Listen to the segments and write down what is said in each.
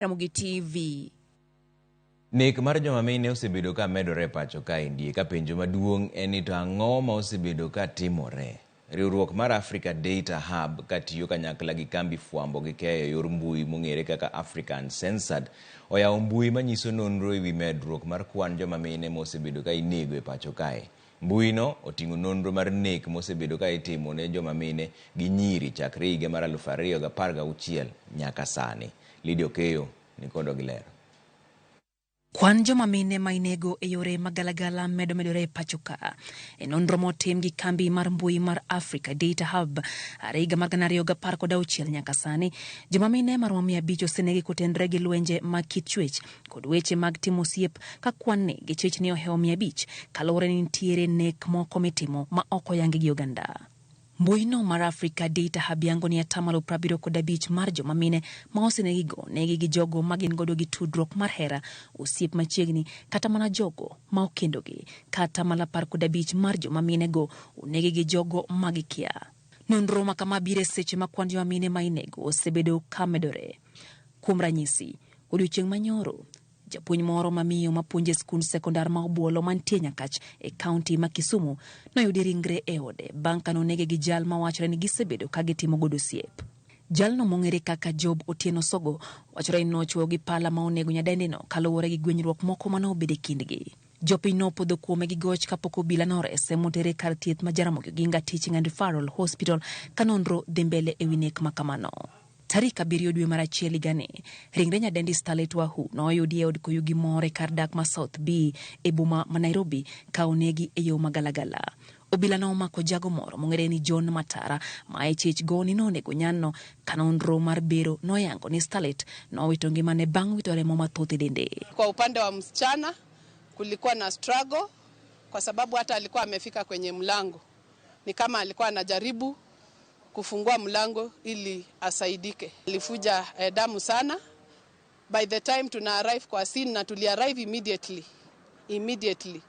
Ramogi TV. Nek mar joma mine osebedo ka medore e pacho kaendi ka penjo maduong' en ni to ang'o ma osebedo ka timore? Riwruok mar Africa Data Hub katiyo kanyakla gi kambi fwambo gi keyo e yor mbui mong'ere kaka Africa Uncensored oyawo mbui manyiso nonro ewi medruok mar kwan joma mine mosebedo ka inego e pacho kae. Mbuino oting'o nonro mar nek mosebedo ka itimo ne joma mine gi nyiri chakre higa mar 2016 nyaka sani. Lydia Okeyo nikodwa gi ler. Kwan joma mine ma inego e yore magalagala medo medore e pacho ka. E nonro motim gi kambi mar mbui mar Africa Data Hub are higa mar 2016 nyaka sani, joma mine maromo 500 osenegi kotenre gi lwenje mag kit chwech kod weche mag timo osiep ka kwan ni gichich ni ohewo 500 kaluwore ni nitiere nek moko mitimo ma ok oyangi gi oganda. Mbuino mar Africa Data Hub yango ni atamalo 75 mar joma mine ma osenegigo negi gi jogo ma gin godo gi tudruok mar hera, osiep machiegni kata mana jogo ma okendogi. Ka atamalo 15 mar joma mine go onegi gi jogo ma gikia. Nonro ma kama biro e seche ma kwan joma mine ma inego osebedo ka medore. Kuom ranyisi, odiochieng' manyoro, japuonj moro ma miyo mapuonjo e skund sekondar ma Obuolo mantie Nyakach e kaunti ma Kisumu noyudi ringre e ode bang' ka nonege gi jal ma wachore ni gisebedo ka gitimo godo osiep. Jalno mong'ere kaka Job Otieno Sogo wachore ni nochwoyo gi pala ma onego nyadendino kaluwore gi gwenyruok moko ma nobedo e kindgi. Jopiny nopodho kuome gi goch kapok obila norese motere kar thieth ma Jaramogi Oginga Teaching and Referral Hospital ka nonro dhi mbele e wi nek ma kamano. Tarik 7 dwe mar achiel higani, ringre nyadendi Starlet Wahu noyudi e od koyugi moro e kar dak ma South B e boma ma Nairobi ka onegi e yo magalagala. Obila nomako jago moro mong'ere ni John Matara ma e chich go ni nonego nyanno ka nonro mar bero noyango ni Starlet nowito ngimane bang' wito remo mathoth e dende. Kwa upande wa msichana kulikuwa na struggle kwa sababu hata alikuwa amefika kwenye mlango, ni kama alikuwa anajaribu kufungua mlango ili asaidike. Alifuja damu sana. By the time tuna arrive kwa scene na tuli arrive immediately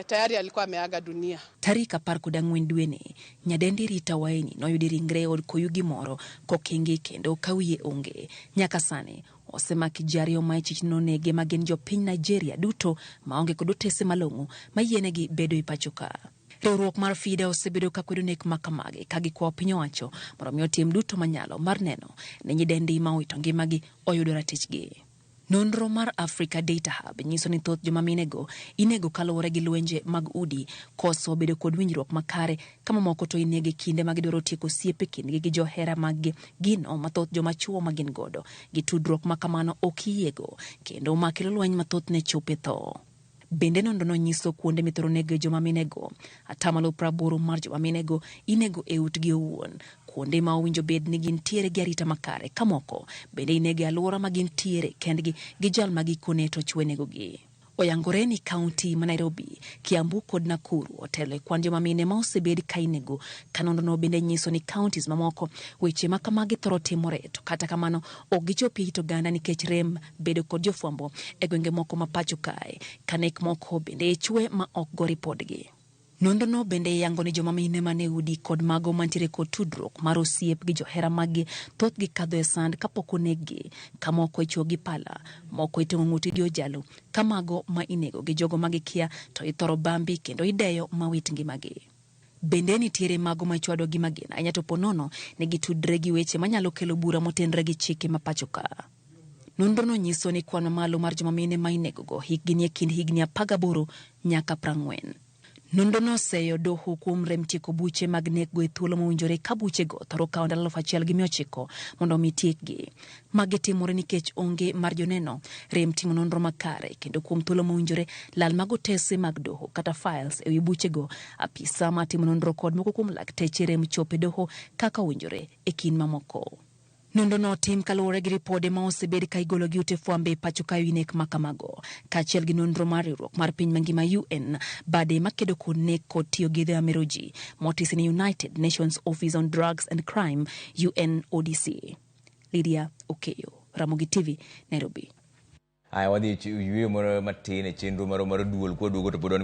tayari alikuwa ameaga dunia. Tarik 14 dweni, nyadendi Rita Waeni noyudi ringre e od koyugi moro kokingi kendo ka wiye onge. Nyaka sani osemaki ji ariyo ma ichich nonege ma gin jopiny Nigeria duto maonge kod otese malong'o mayienegi bedo e pacho ka. Riwruok mar FIDA osebedo ka kwedo nek ma kamagi ka gikwayo piny owacho mondo mi otim duto manyalo mar neno ni nyidendi ma owito ngimagi oyudo ratichgi. Nonro mar Africa Data Hub nyiso ni thoth joma minego inego kaluwore gi lwenje mag udi, koso bedo kod winjruok makare, ka mamoko to inego e kinde ma gidwaro tieko osiep e kindgi gi johera maggi, gino ma thoth joma chuo ma gin godo gi tudruok ma kamano ok yiego kendo makelo lweny mathoth ne chopo e tho. Bende nonrono nyiso kuonde mithoro nego joma minego. Atamalo 80 mar joma minego inego e utgi owuon, kuonde ma owinjo bed ni gintiere gi arita makare, ka moko bende inego e alwora ma gintiere kendgi gi jal ma gikone to chwe negogi. Oyangore ni kaunti ma Nairobi, Kiambu kod Nakuru otelo e kwan joma mine ma osebed ka inego, ka nonrono bende nyiso ni counties mamoko weche ma kamagi thoro timore, to kata kamano ok gichop e it oganda nikech rem bedo kod jofwambo e gwenge moko ma pacho kae, ka nek moko bende chwe ma ok go ripodgi. Nonrono bende yango ni joma mine mane udi kod mago mantiere kod tudruok mar osiep gi johera maggi thothgi kadho e sand kapok oneggi, ka moko ichwo gi pala, moko itong'o ng'utgi gi ojalo, ka mago ma inego gi jogo ma gikia to ithoro bambi kendo ideyo ma wit ngimagi. Bende nitiere mago ma ichwado gi magina ahinya to ponono ni gitudre gi weche manyalo kelo bura motenre gi chike ma pacho ka. Nonrono nyiso ni kwan mamalo mar joma mine ma inegogo hikgi ni e kind higni 18 nyaka 40. Nonrono oseyo doho kuom rem tieko buche mag nekgo e thuolo mowinjore ka buchego thoro kawo ndalo 1900 mondo mi tiekgi. Magi timore nikech onge mar joneno, rem timo nonro makare kendo kuom thuolo mowinjore, lal mag otese mag doho kata files ewi buchego, apisa matimo nonro kod moko kuom lakteche rem chopo e doho kaka owinjore e kind mamoko. Nonrono otim kaluwore gi ripode ma osebed ka igolo gi ute fwambe e pacho ka ewi nek ma kamago, kaachiel gi nonro mar riwruok mar piny mangima UN, bade makedo kod nek kod tiyo gi yedhe mamero ji, motisi ni United Nations Office on Drugs and Crime, UNODC. Lydia Okeyo, Ramogi TV, Nairobi. Aya, wadhi e yweyo moro matin e chenro marwa mar duol kwaduogo to pod wan